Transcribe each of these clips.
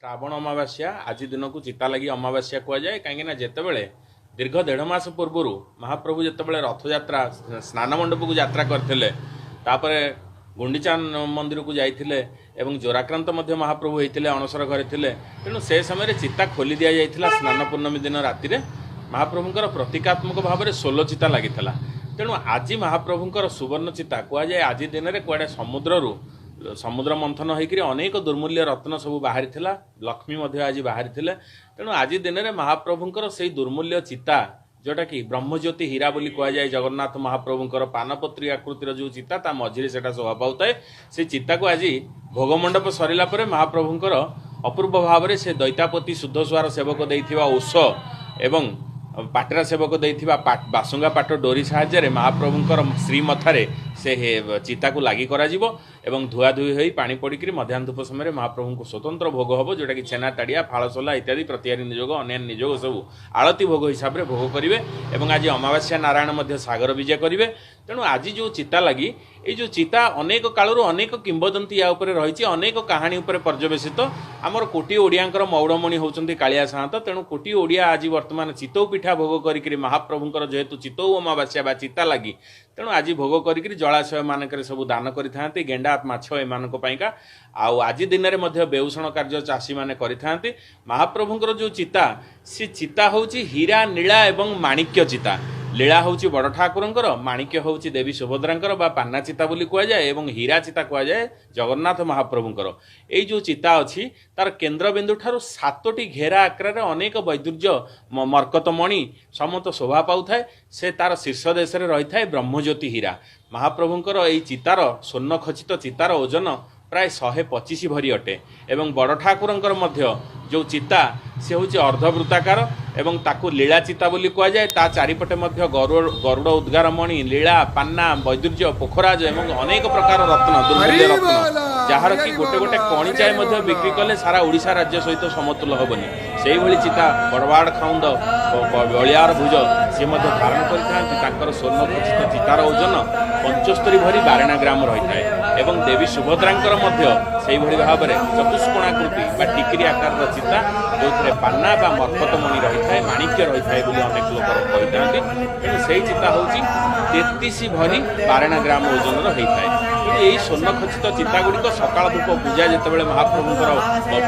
ଶ୍ରାବଣ ଅମାବାସ୍ୟା ଆଜି ଦିନକୁ ଚିତାଲାଗି ଅମାବାସ୍ୟା କୁହାଯାଏ, କାହିଁକିନା ଯେତେବେଳେ ଦୀର୍ଘ 1.5 ମାସ ପୂର୍ବରୁ ମହାପ୍ରଭୁ ଯେତେବେଳେ ରଥଯାତ୍ରା ସ୍ନାନ ମଣ୍ଡପକୁ ଯାତ୍ରା କରିଥିଲେ, ତାପରେ ଗୁଣ୍ଡିଚା ମନ୍ଦିରକୁ ଯାଇଥିଲେ ଏବଂ ଜ୍ୱରାକ୍ରାନ୍ତ ମଧ୍ୟ ମହାପ୍ରଭୁ ହେଇଥିଲେ, ଅଣସର ଘରେ ଥିଲେ। ତେଣୁ ସେ ସମୟରେ ଚିତା ଖୋଲି ଦିଆଯାଇଥିଲା। ସ୍ନାନ ପୂର୍ଣ୍ଣମୀ ଦିନ ରାତିରେ ମହାପ୍ରଭୁଙ୍କର ପ୍ରତୀକାତ୍ମକ ଭାବରେ ସୋଲ ଚିତା ଲାଗିଥିଲା। ତେଣୁ ଆଜି ମହାପ୍ରଭୁଙ୍କର ସୁବର୍ଣ୍ଣ ଚିତା କୁହାଯାଏ। ଆଜି ଦିନରେ କୁଆଡ଼େ ସମୁଦ୍ରରୁ ସମୁଦ୍ର ମନ୍ଥନ ହୋଇକରି ଅନେକ ଦୁର୍ମୂଲ୍ୟ ରତ୍ନ ସବୁ ବାହାରିଥିଲା, ଲକ୍ଷ୍ମୀ ମଧ୍ୟ ଆଜି ବାହାରିଥିଲେ। ତେଣୁ ଆଜି ଦିନରେ ମହାପ୍ରଭୁଙ୍କର ସେଇ ଦୁର୍ମୂଲ୍ୟ ଚିତା, ଯେଉଁଟାକି ବ୍ରହ୍ମଜ୍ୟୋତି ହୀରା ବୋଲି କୁହାଯାଏ, ଜଗନ୍ନାଥ ମହାପ୍ରଭୁଙ୍କର ପାନପତ୍ରୀ ଆକୃତିର ଯେଉଁ ଚିତା, ତା ମଝିରେ ସେଟା ଶୋଭା ପାଉଥାଏ। ସେ ଚିତାକୁ ଆଜି ଭୋଗମଣ୍ଡପ ସରିଲା ପରେ ମହାପ୍ରଭୁଙ୍କର ଅପୂର୍ବ ଭାବରେ ସେ ଦୈତାପତି ଶୁଦ୍ଧସୁଆର ସେବକ ଦେଇଥିବା ଓଷ ଏବଂ ପାଟରା ସେବକ ଦେଇଥିବା ବାସୁଙ୍ଗା ପାଟ ଡୋରି ସାହାଯ୍ୟରେ ମହାପ୍ରଭୁଙ୍କର ଶ୍ରୀମଥାରେ ସେ ଚିତାକୁ ଲାଗି କରାଯିବ ଏବଂ ଧୁଆଧୁଇ ହୋଇ ପାଣି ପଡ଼ିକିରି ମଧ୍ୟାହ୍ନ ଧୂପ ସମୟରେ ମହାପ୍ରଭୁଙ୍କୁ ସ୍ୱତନ୍ତ୍ର ଭୋଗ ହେବ, ଯେଉଁଟାକି ଛେନା, ତାଡ଼ିଆ, ଫାଳସୋଲା ଇତ୍ୟାଦି ପ୍ରତିହାରୀ ନିଯୋଗ, ଅନ୍ୟାନ୍ୟ ନିଯୋଗ ସବୁ ଆଳତି ଭୋଗ ହିସାବରେ ଭୋଗ କରିବେ ଏବଂ ଆଜି ଅମାବାସ୍ୟା ନାରାୟଣ ମଧ୍ୟ ସାଗର ବିଜେ କରିବେ। ତେଣୁ ଆଜି ଯେଉଁ ଚିତା ଲାଗି, ଏଇ ଯେଉଁ ଚିତା ଅନେକ କାଳରୁ ଅନେକ କିମ୍ବଦନ୍ତୀ ୟା ଉପରେ ରହିଛି, ଅନେକ କାହାଣୀ ଉପରେ ପର୍ଯ୍ୟବେସିତ। ଆମର କୋଟି ଓଡ଼ିଆଙ୍କର ମଉଡ଼ମଣି ହେଉଛନ୍ତି କାଳିଆ ସାଆନ୍ତ। ତେଣୁ କୋଟି ଓଡ଼ିଆ ଆଜି ବର୍ତ୍ତମାନ ଚିତଉ ପିଠା ଭୋଗ କରିକିରି ମହାପ୍ରଭୁଙ୍କର ଯେହେତୁ ଚିତଉ ଅମାବାସ୍ୟା ବା ଚିତା ଲାଗି, ତେଣୁ ଆଜି ଭୋଗ କରିକିରି ଜଳାଶୟ ମାନଙ୍କରେ ସବୁ ଦାନ କରିଥାନ୍ତି ଗେଣ୍ଡା, ମାଛ ଏମାନଙ୍କ ପାଇଁକା। ଆଉ ଆଜି ଦିନରେ ମଧ୍ୟ ବେଉଷଣ କାର୍ଯ୍ୟ ଚାଷୀମାନେ କରିଥାନ୍ତି। ମହାପ୍ରଭୁଙ୍କର ଯେଉଁ ଚିତା, ସେ ଚିତା ହେଉଛି ହୀରା, ନୀଳା ଏବଂ ମାଣିକ୍ୟ ଚିତା। ଲୀଳା ହେଉଛି ବଡ଼ ଠାକୁରଙ୍କର, ମାଣିକ୍ୟ ହେଉଛି ଦେବୀ ସୁଭଦ୍ରାଙ୍କର ବା ପାନ୍ନା ଚିତା ବୋଲି କୁହାଯାଏ ଏବଂ ହୀରା ଚିତା କୁହାଯାଏ ଜଗନ୍ନାଥ ମହାପ୍ରଭୁଙ୍କର। ଏଇ ଯେଉଁ ଚିତା ଅଛି, ତାର କେନ୍ଦ୍ରବିନ୍ଦୁ ଠାରୁ 7ଟି ଘେରା ଆକାରରେ ଅନେକ ବୈଦୁର୍ଯ୍ୟ ମର୍କତ ମଣି ସମସ୍ତ ଶୋଭା ପାଉଥାଏ। ସେ ତାର ଶୀର୍ଷ ଦେଶରେ ରହିଥାଏ ବ୍ରହ୍ମଜ୍ୟୋତି ହୀରା। ମହାପ୍ରଭୁଙ୍କର ଏଇ ଚିତାର, ସ୍ୱର୍ଣ୍ଣ ଖଚିତ ଚିତାର ଓଜନ ପ୍ରାୟ 125 ଭରି ଅଟେ ଏବଂ ବଡ଼ ଠାକୁରଙ୍କର ମଧ୍ୟ ଯେଉଁ ଚିତା, ସେ ହେଉଛି ଅର୍ଦ୍ଧବୃତ୍ତାକାର ଏବଂ ତାକୁ ଲୀଳା ଚିତା ବୋଲି କୁହାଯାଏ। ତା ଚାରିପଟେ ମଧ୍ୟ ଗରୁଡ଼ ଉଦ୍ଗାର ମଣି, ଲୀଳା, ପାନ୍ନା, ବୈଦୁର୍ଯ୍ୟ, ପୋଖରାଜ ଏବଂ ଅନେକ ପ୍ରକାର ରତ୍ନ, ଦୁର୍ମୂଲ୍ୟ ରତ୍ନ, ଯାହାର କି ଗୋଟେ ଗୋଟେ କଣିଚାଏ ମଧ୍ୟ ବିକ୍ରି କଲେ ସାରା ଓଡ଼ିଶା ରାଜ୍ୟ ସହିତ ସମତୁଲ ହେବନି। ସେଇଭଳି ଚିତା ବଡ଼ବାଡ଼ ଖାଉନ୍ଦ ବଳିଆର ଭୁଜ ସିଏ ମଧ୍ୟ ଧାରଣ କରିଥାନ୍ତି। ତାଙ୍କର ସ୍ୱର୍ଣ୍ଣ ଖଚିତ ଚିତାର ଓଜନ 75 ଭରି ବାରେଣା ଗ୍ରାମ ରହିଥାଏ ଏବଂ ଦେବୀ ସୁଭଦ୍ରାଙ୍କର ମଧ୍ୟ ସେଇଭଳି ଭାବରେ ଚତୁଷ୍କୋଣାକୃତି ବା ଟିକିରି ଆକାରର ଚିତା, ଯେଉଁଥିରେ ପାନ୍ନା ବା ମର୍କତ ମଣି ରହିଥାଏ, ମାଣିକ୍ୟ ରହିଥାଏ ବୋଲି ଅନେକ ଲୋକ କହିଥାନ୍ତି। ତେଣୁ ସେଇ ଚିତା ହେଉଛି 33 ଭରି ବାରେଣା ଗ୍ରାମ ଓଜନର ହେଇଥାଏ। ତେଣୁ ଏଇ ସ୍ୱର୍ଣ୍ଣ ଖଚିତ ଚିତା ଗୁଡ଼ିକ ସକାଳ ଧୂପ ପୂଜା ଯେତେବେଳେ ମହାପ୍ରଭୁଙ୍କର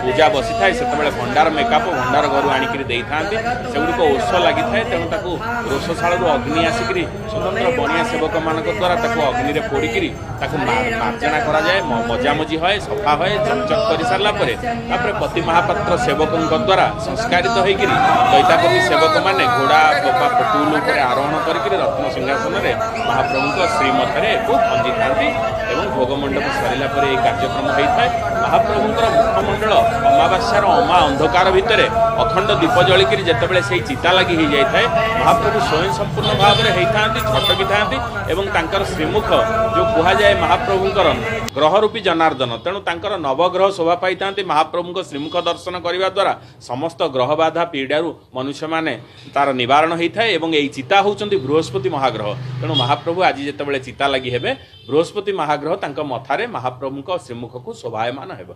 ପୂଜା ବସିଥାଏ, ସେତେବେଳେ ଭଣ୍ଡାର ମେକାପ ଭଣ୍ଡାର ଘରୁ ଆଣିକିରି ଦେଇଥାନ୍ତି। ସେଗୁଡ଼ିକ ଓଷ ଲାଗିଥାଏ। ତେଣୁ ତାକୁ ରୋଷଶାଳରୁ ଅଗ୍ନି ଆସିକିରି ସ୍ୱତନ୍ତ୍ର ବଣିଆ ସେବକମାନଙ୍କ ଦ୍ୱାରା ତାକୁ ଅଗ୍ନିରେ ପୋଡ଼ିକିରି ତାକୁ ମାର୍ଜନା କରାଯାଏ, ମଜାମଜି ହୁଏ, ସଫା ହୁଏ। ଚକଚକ କରିସାରିଲା ପରେ ତାପରେ ପତି ମହାପାତ୍ର ସେବକଙ୍କ ଦ୍ୱାରା ସଂସ୍କାରିତ ହେଇକିରି ଦୈତାପତି ସେବକମାନେ ଘୋଡ଼ା ବା ଟୁଲ ଉପରେ ଆରୋହଣ କରିକିରି ରତ୍ନ ସିଂହାସନରେ ମହାପ୍ରଭୁଙ୍କ ଶ୍ରୀମଥାରେ ଏକୁ ଖଞ୍ଜିଥାନ୍ତି ଏବଂ ଭୋଗ ମଣ୍ଡପ ସରିଲା ପରେ ଏହି କାର୍ଯ୍ୟକ୍ରମ ହେଇଥାଏ। ମହାପ୍ରଭୁଙ୍କର ମୁଖମଣ୍ଡଳ ଅମାବାସ୍ୟାର ଅମା ଅନ୍ଧକାର ଭିତରେ ଅଖଣ୍ଡ ଦୀପ ଜଳିକିରି ଯେତେବେଳେ ସେଇ ଚିତା ଲାଗି ହେଇଯାଇଥାଏ, ମହାପ୍ରଭୁ ସ୍ୱୟଂ ସମ୍ପୂର୍ଣ୍ଣ ଭାବରେ ହେଇଥାନ୍ତି, ଝଟକିଥାନ୍ତି ଏବଂ ତାଙ୍କର ଶ୍ରୀମୁଖ ଯେଉଁ କୁହାଯାଏ ମହାପ୍ରଭୁଙ୍କର ଗ୍ରହ ରୂପୀ ଜନାର୍ଦ୍ଦନ, ତେଣୁ ତାଙ୍କର ନବଗ୍ରହ ଶୋଭା ପାଇଥାନ୍ତି। ମହାପ୍ରଭୁଙ୍କ ଶ୍ରୀମୁଖ ଦର୍ଶନ କରିବା ଦ୍ୱାରା ସମସ୍ତ ଗ୍ରହ ବାଧା ପୀଡ଼ାରୁ ମନୁଷ୍ୟମାନେ ତାର ନିବାରଣ ହେଇଥାଏ ଏବଂ ଏଇ ଚିତା ହେଉଛନ୍ତି ବୃହସ୍ପତି ମହାଗ୍ରହ। ତେଣୁ ମହାପ୍ରଭୁ ଆଜି ଯେତେବେଳେ ଚିତା ଲାଗି ହେବେ, ବୃହସ୍ପତି ମହାଗ୍ରହ ତାଙ୍କ ମଥାରେ ମହାପ୍ରଭୁଙ୍କ ଶ୍ରୀମୁଖକୁ ଶୋଭାୟମାନ ହେବ।